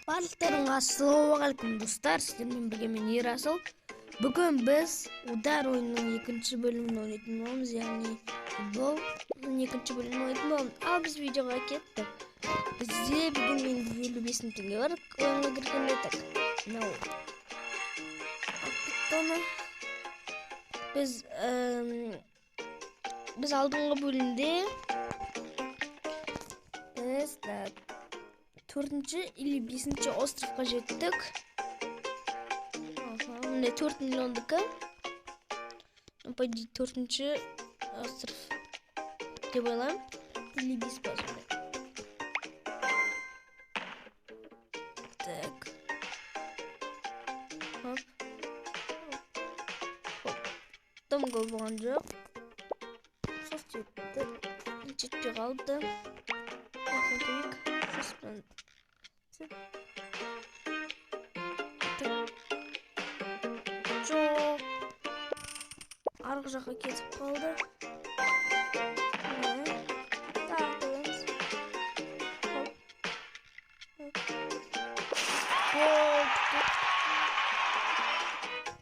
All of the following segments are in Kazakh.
Барлықтарыңға ассалаумағалейкум достар, сіздермен бірге мен Ерасыл. Бүгін біз удар ойынының екінші бөлімін ойнайтын боламыз, яғни футболдың екінші бөлімін ойнайтын боламыз. Ал біз видеоға кеттік. Бізде бүгін менде 55 мың теңге бар ойынға кіргенде. Так, мынау біз алдыңғы бөлімде біз 4-ші или 5-ші островқа жеттік. Міне 4 миллиондікі. По идее 4-ші остров деп ойлаймын. Или 5 па сондай. Так. Хоп. Хоп. Дым гол болған жоқ. Сол себепті жетпей қалды. Жоқ. Арғы жаққа кетіп қалды. Тағы қоямыз. Хоп. Гол.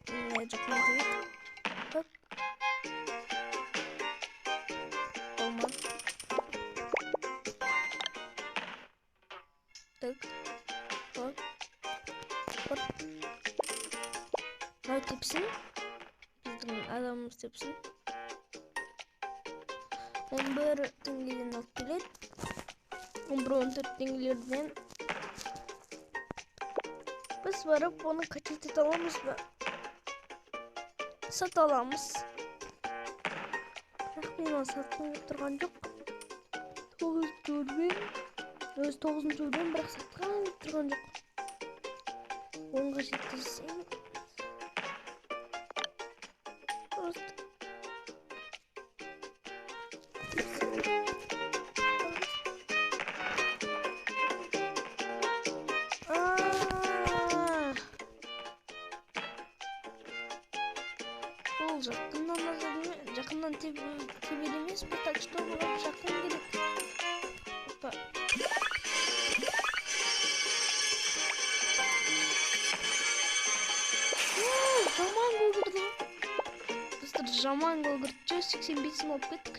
Міне жақын тебейік. Хоп. Болмады. Так. Хоп. Хоп. Мынау тепсін. Біздің адамымыз тепсін. 11 теңгеден алып келеді. 11-14 теңгелерден. Біз барып оны качать ете аламыз ба? Сата аламыз. Бірақ мен оны сатқым келіп тұрған жоқ. 9-шы уровень. Өзі 9-шы уровень, бірақ сатқым келіп тұрған жоқ. 10-ға жеткізсем. Просто. Бұл жақыннан жақыннан тебеді емес пе, так что бұған жақын керек. Опа. Жаман гол кірді. Достар, жаман гол кірді. 185 мың алып кеттік.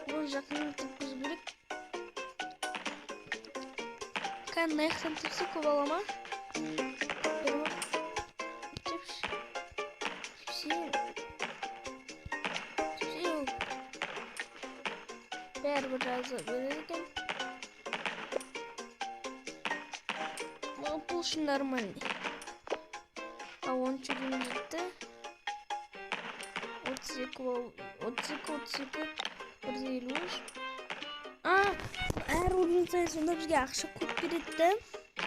Бұған жақыннан тепкізу керек. Кәдімгі аяқтан тепсе көп ала ма? Бәрібір жаза береді екен. Бұл үшін нормальный. А 10-шы күн жетті. 32, 32, 153. Әр уровень сайын сонда бізге ақша көп береді да.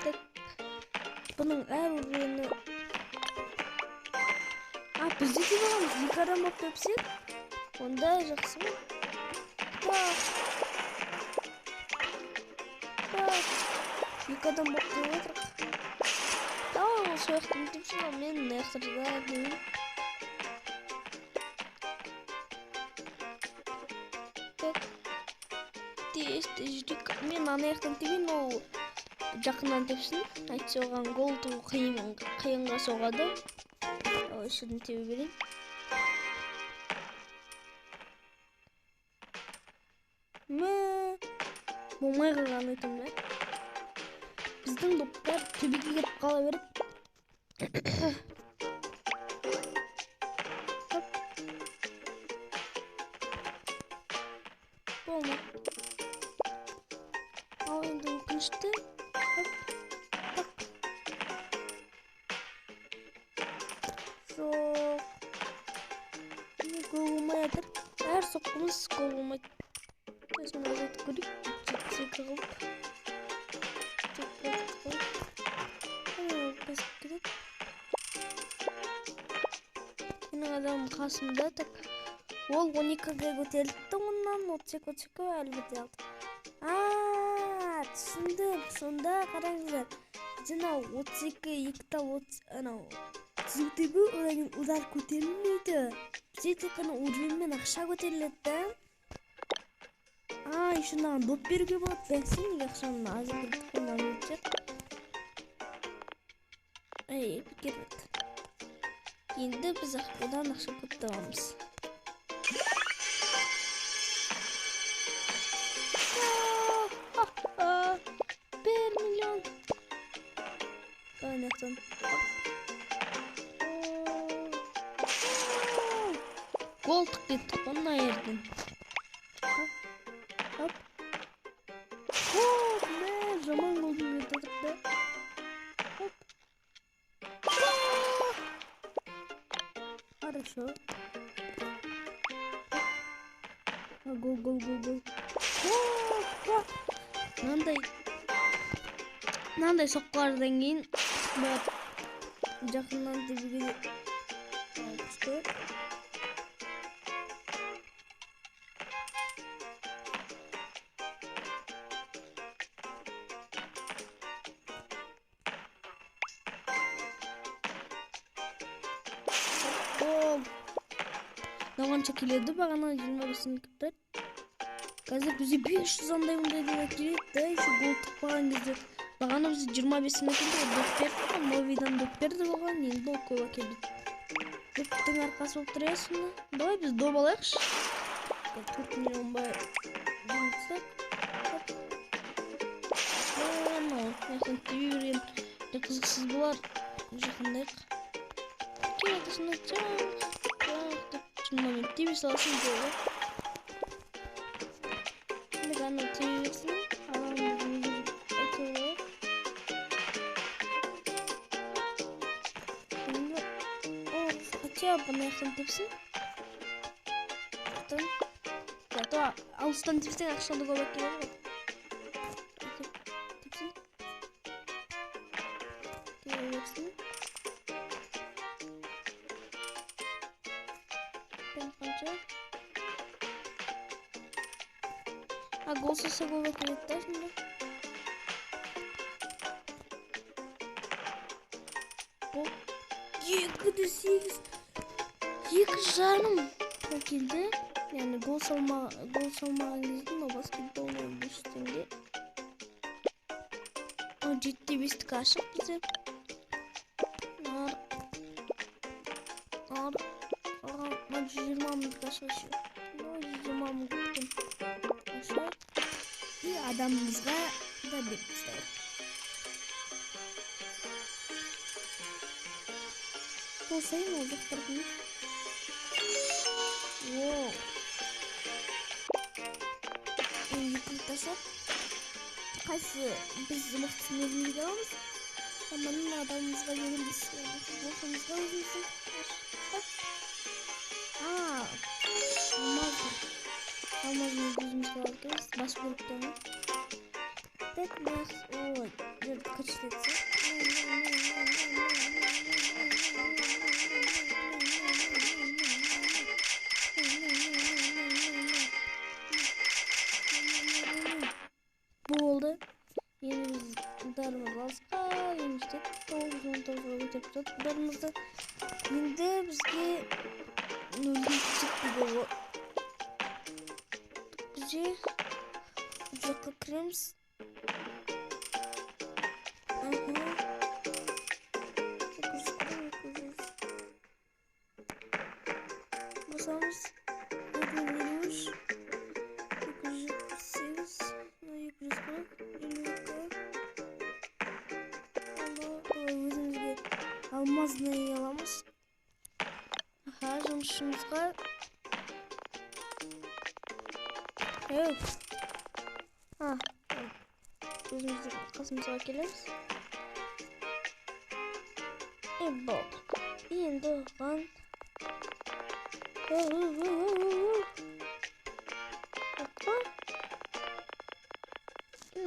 Так, бұның әр уровені. Біз де тебе аламыз. 2 адам болып тепсек, онда жақсы ғой. Так. Так. 2 адам болып теуіп отырық. Давай ол сол жақтан тепсін, ал мен мына жақтарда деймін. Так. Тез жүрейік. Мен ана жақтан тебейін, ол жақыннан тепсін. Әйтсе оған гол туу қиынға соғады. Давай шырын тебе берейін. Болмай қалған айтам да. Біздің доптар төбеге кетіп қала береді. Болмады. Ал енді өкінішті. Жоқ. Не гол болмай жатыр. Әр соққымыз гол болмайды. Өзім азайтып көрейік. 72 қылып. Қылып. Кетеді. Менің адамым қасымда. Так. Ол 12-ге көтерілді оннан 32, 32 әлі біте алды. Түсіндім. Сонда қараңыздар. Бізде мынау 32, екі тал анау түзу тебу, одан кейін удар көтерілмейді. Бізде тек қана уровеньмен ақша көтеріледі да. Еще мынаған доп беруге болады. Бәсе, неге ақшаны аз қылып қолданып өтсек. Біз одан ақша көп табамыз. 1 миллион. Қанақтан. Гол тық кеттік қой мына жерден. Хоп. Хоп, мә, жаман голдың берді да. Хоп. Хорошо. Гол, гол, гол, гол. Хоп. Мынандай соққылардан кейін жақыннан тебуге күшті. Гол. Мынағанша келеді бағана 25 мың кірді. Қазір бізде 500 андай мындай деп келеді да, еще гол тықпаған кезде. Бағана бізде 25 мың келді, доп берді, новыйдан доп берді оған, енді ол көп әкелді. Доптың арқасы болып тұр сонда. Давай біз доп алайықшы. 4 миллион ба жұмсақ. Мынау, мынаяқтан тебе берген қызықсыз болар. Жақындайық. Келеді сонда, жақ, жақ деп момент тебе саласың голы. Ана тебе берсін, хотя бы мынаяқтан тепсін. Зато алыстан тепсең ақшаны көп әкеледі ғой. Тепсін. Тебе берсін. Қанша? А гол салса көп әкеледі да сонда. Гол. 2,8. 2,5 әкелді. Яғни гол салмаған кезде мынау баскетбол 500 теңге. 7,5-тік ашық бізде. Нар 120 мыңдық ашық еще. 120 мың күткен ашық. И адамымызға да беріп тастайық. Сол сайын ол жақтардың. Воу. Екі тасап. Қайсы біз мықтысын өзімізге аламыз. Аманын адамымызға береміз. Футболкамызға өзіміздің. Алмаз. Алмазын өзімізге алып келеміз. Бас бөліктен. Так, нас. Ой, жерді качеть. Болды. Енді біз ударымыз алысқа, енді жетеді. 9-19-ға көтеріп тастадық ударымызды. Енді бізге 0,7 гол. Бізде бұл жаққа кіреміз. Аха. 240, 200. Басамыз. 253, 278, 240, 52. Өзімізге алмазный аламыз. Аха, жұмысшымызға. Өзіміздің қасымызға келеміз. Болды. Енді оған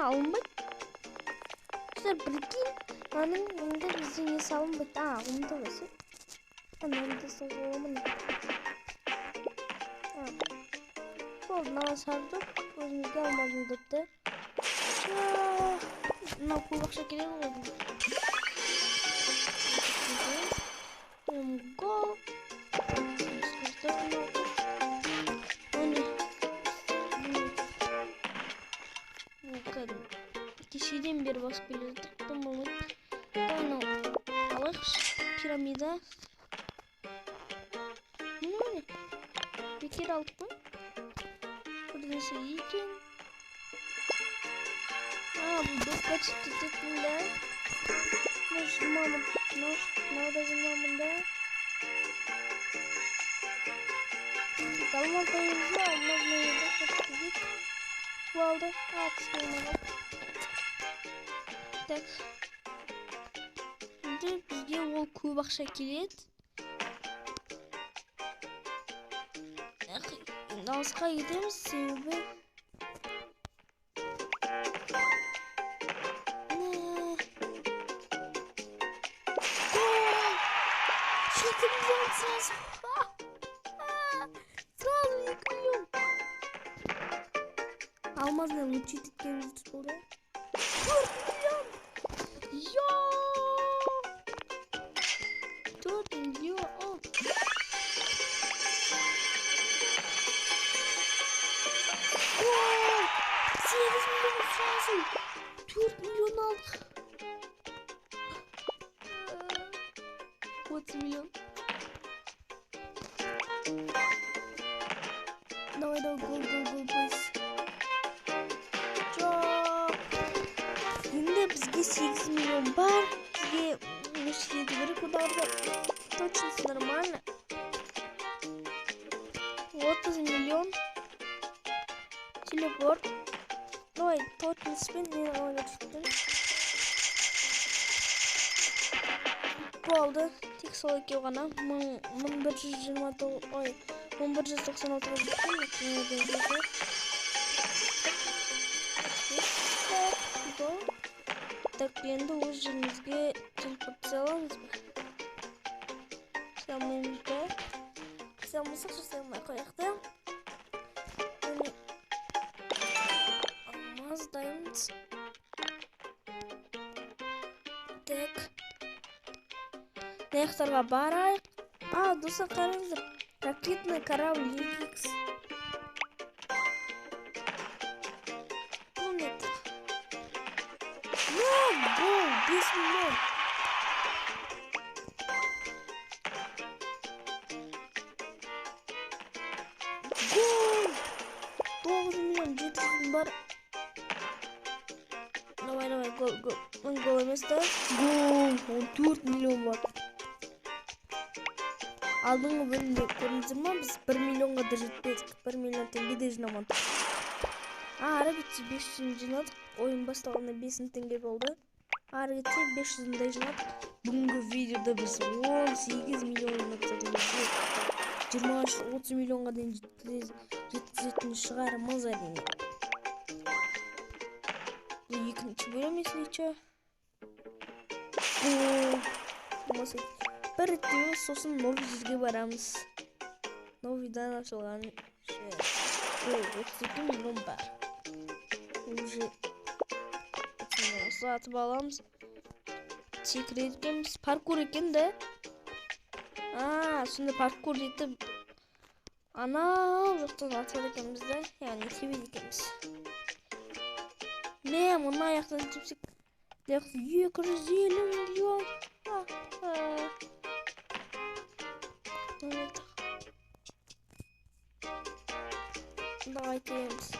алынбайды. Достар, прикинь, мынаның енді бізде несі алынбайды. Алынды ғой. Мынаны салып міне. Болды, мынаны сардық. Өзімізге алмазын допты. Мынау көп ақша келеді ғой. Гол. Кешеден бері басып келе жаттық. Болмайды. Алайықшы пирамида. Бұл не? Бекер алдық қой. Бірнеше екен. А, бұл допқа түсіп кететін да. Мынау 20 мың. Мынау да 20 мың да. Алмаз дайынбыз ба? Алмаз дайынбыз. Бұл алды. А, кішкене қалды. Так. Енді бізге ол көп ақша келеді. Енді алысқа кетеміз, себебі гол! 2 миллион сразу! Сразу 2 миллион! Алмазный лучить еткеніміз дұрыс болды. 4 миллион! Йо! 4 миллион! Гол! 8 миллион сразу! 4 миллион алдық. 30 миллион. Давай, давай, гол, гол, гол, please. Жоқ. Енді бізге 8 миллион бар. Бізге осы жету керек ударда. Точно нормально. 30 миллион. Телепорт. Давай, точностьпен мен ойлап шықтым. Болды. Тек сол екеу ғана. 1129, ой, 1196-ға жеттім. Так, енді өз жерімізге телепортация аламыз ба? Жасай алмаймыз ба? Жасай алмасақ, жасай алмай қояйық та. Алмаз дайынбыз. Так. Аяқтарға барайық. А, достар, қараңыздар. Ракетный корабль 2Х. Бұл не? Гол! 5 миллион! Гол! 9 миллион 700 мың бар. Давай, давай, гол, гол. Гол емес та. Гол! 14 миллион бар. Алдыңғы бөлімде көрдіңіздер ма, біз 1 миллионға да жетпедік. 1 миллион теңге де жинамадық. Ары кетсе 500 мың жинадық. Ойын басталғанда 5 мың теңге болды. Ары кетсе 500 мыңдай жинадық. Бүгінгі видеода біз 18 миллион жинап тастадық. 23-30 миллионға дейін жеткізетін шығармыз әрине. Бұл екінші бөлім, если че. Болмаса бір реттеуіміз, сосын новый жерге барамыз. Новыйдан ашылған жер. 32 миллион бар. Уже сатып аламыз. Секіреді екенбіз. Паркур екен да? А, сонда паркур етіп анау жақтан атады екенбіз да? Яғни тебеді екенбіз. Мә, мына аяқтан тепсек 250 миллион. Давай тебеміз.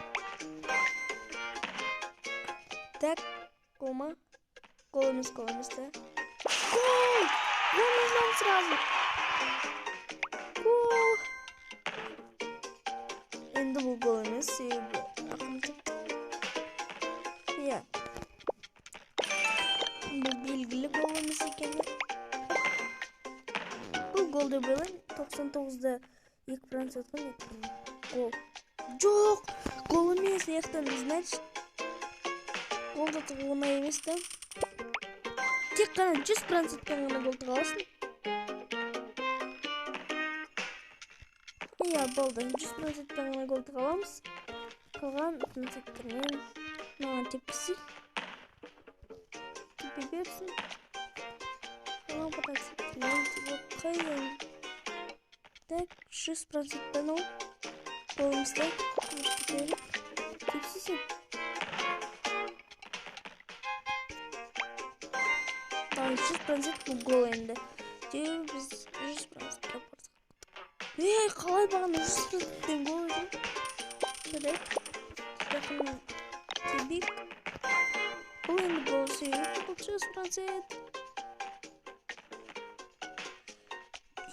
Так, гол ма? Гол емес, гол емес та. Гол! 10 миллион сразу. Гол! Енді бұл гол емес, себебі ақырын тепті. Иә. Бұл белгілі гол емес екені. Бұл гол деп ойлаймын. 99-да 2% қой, гол. Жоқ, гол емес, аяқтан, значит, гол да тығу оңай емес та. Тек қана 100%-пен ғана гол тыға аласың. Иә, болды. 100%-пен ғана гол тыға аламыз. Қалған проценттермен маған тепкісі. Тепе берсін. Қалған проценттермен тебу қиын. Так, 100%-пен ол. Голымызды тепсесің. Давай, 100% бұл гол енді. Себебі біз 100%-ке бардық. Ей, қалай бағана 100%-тен гол еді? Жарайды. Жақын тебейік. Бұл енді гол себеп. Бұл 100%.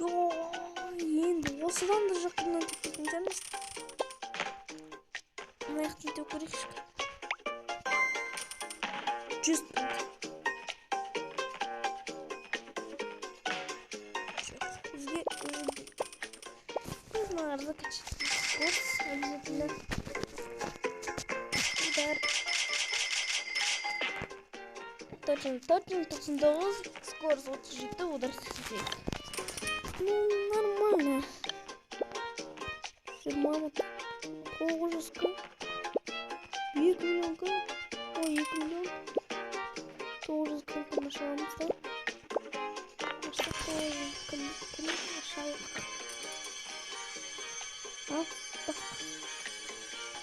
Йо, енді осыдан да жақыннан теппейтін шығармыз. Мына жақтан теуіп көрейікші. 100%. Жоқ, бізге уже біз мыналарды качать курс обязательно. Удар. Точно, точно, 99, скорость 37, удар 89. Ну, нормально. 20 900 к. 2 миллион к. Ой, 2 миллион. 900 к ашамыз да. Аштық, 900 к ашайық. Ал, бастық.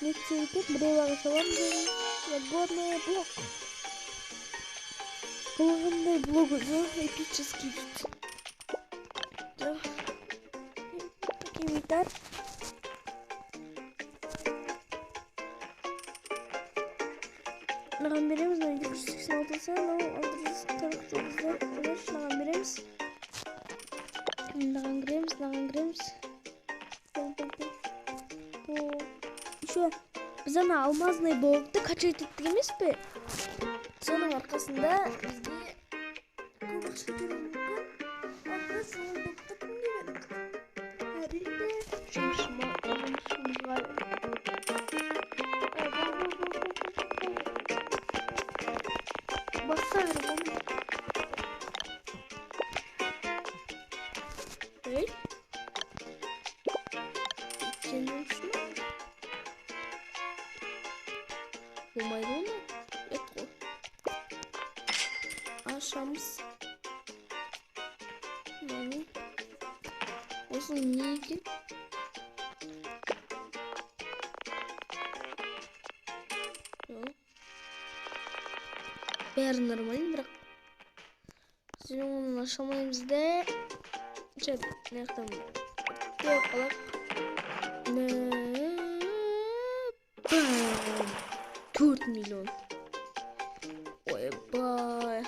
Не екен? Біреу ақ аша аламыз енді. Свободный блок. Бұл қандай блок өзі? Эпический дейді. Инвентарь. Мынаған береміз, мына 286-сы, мынау 649-да. Короче, мынаған береміз. Мынаған кіреміз, мынаған кіреміз. Бұл. Еще біз ана алмазный блокты качать еттік емес пе? Соның арқасында бізге көп ақша келуі мүмкін. Ал біз ол блокты кімге бердік? Әрине, жұмысшымызға бердік. Баса бер оны. Ей. Сен жұмысшы ма? Болмайды оны. Ет қой. Ашамыз. Мынаны. Осы не екен? Бәрі нормально, бірақ біз оны аша алмаймыз да. Жә, мына жақтан теуіп қалайық. Бам! 4 миллион. Ойбай.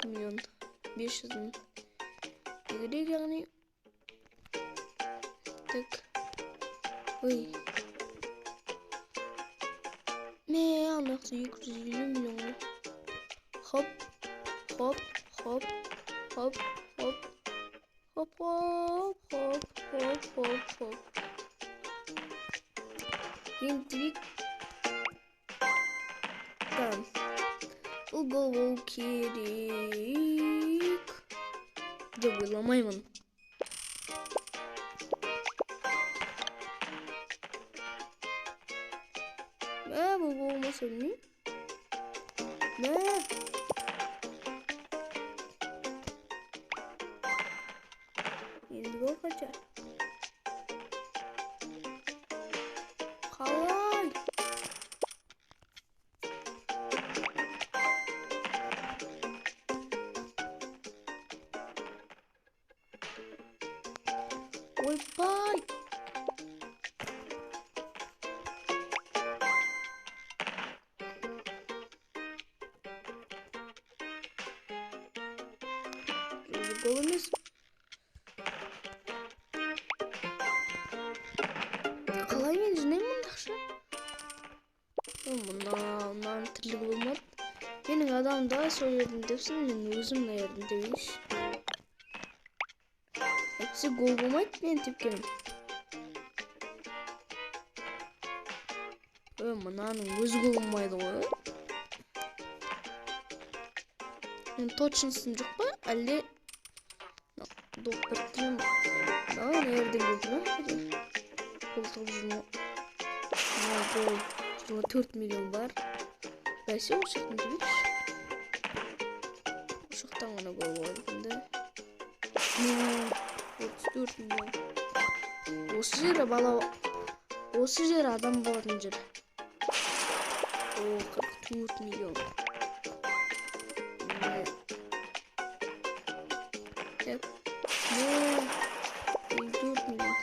Миллион 500 мың. Егерек яғни. Так. Ой. Мә, ана жақта 250 миллион ғой. Хоп, хоп, хоп, хоп, хоп, хоп, хоп, хоп, хоп, хоп, хоп. Енді тебейік. Там. Бұл гол болу керек деп ойламаймын. Мә, бұл гол болмаса білмеймін. Мә. Енді гол қанша? Қалай? Ойбай! Гол емес. Қалай мен жинаймын мұнда ақша? Мынаның тірлігі болмады. Менің адам да сол жерден тепсін, мен өзім мына жерден тебейінші. Әйтпесе гол болмайды мен тепкенім. Мынаның өзі гол болмайды ғой. Мен точностым жоқ па? Әлде доп біріктіремін. Давай мына жерден гол тұра. Гол тығып жүрмін. Мына гол 24 миллион бар. Бәсе, осы жақтан тебейікші. Осы жақтан ғана гол болады екен да. 34 миллион. Осы жері бала, осы жері адам болатын жер. О, 44 миллион. Так. 54 миллион.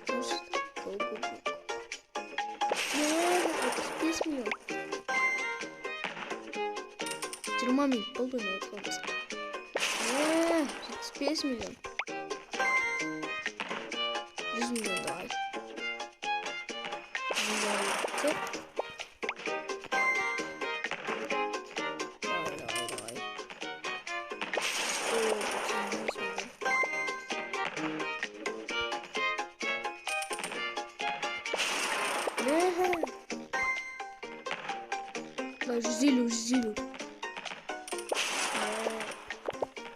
Ну что? Го, го, го. 65 миллион. 20 минут болды ойнап отқанымызға. 75 миллион. 100 миллион давай. Давай, давай, давай. 195 миллион. Давай, 150, 150.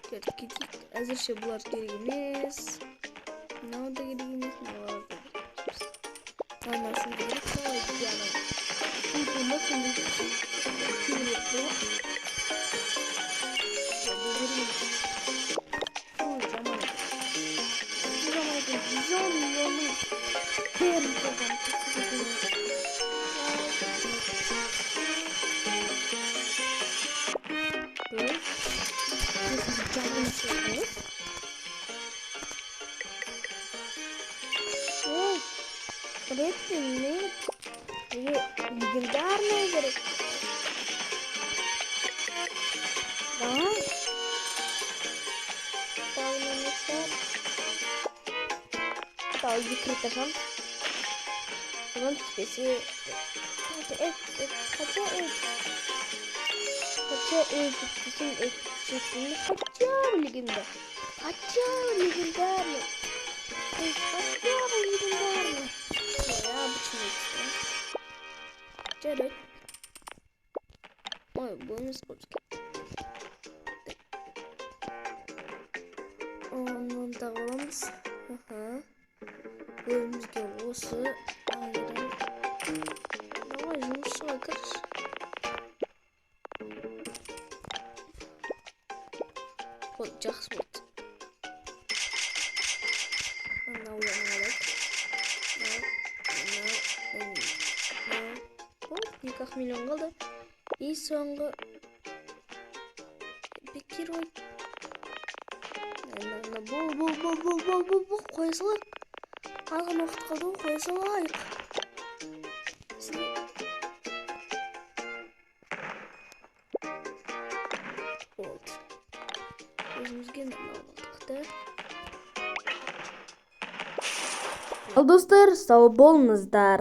Кетіп кетейік. Әзірше бұлар керек емес. Мынау да керек емес, мыналар да керек емес. Мынау үшін керек. Давай, бізге анау. Телефонда сондай кейбір тұр. Бұл керек емес. Ой, жаман екен. Өте жаман екен. 110 миллионның бәрін қойған. О, нет, легендарный керек. Давай. Давай, екі рет ашамыз. Одан түспесе. Хотя хотя хотя бы легенда. Хотя бы легендарный. То есть хотя бы легендарный. Я обычный экстра. Жарайды. Ой, бонус бонуске. Оны тағып аламыз. Аха. Бөлімізге осы. Давай, жұмысшыға кірші. Вот, жақсы болды. Мынау алайық. Мынау. Вот, 2 миллион қалды. И соңғы пикируй. Бол, бол, бол, бол, бол, бол, бол, қоя салайық. Алған уақыт қалды ғой, қоя салайық. Болды. Өзімізге мынау алдық та. Ал достар, сау болыңыздар.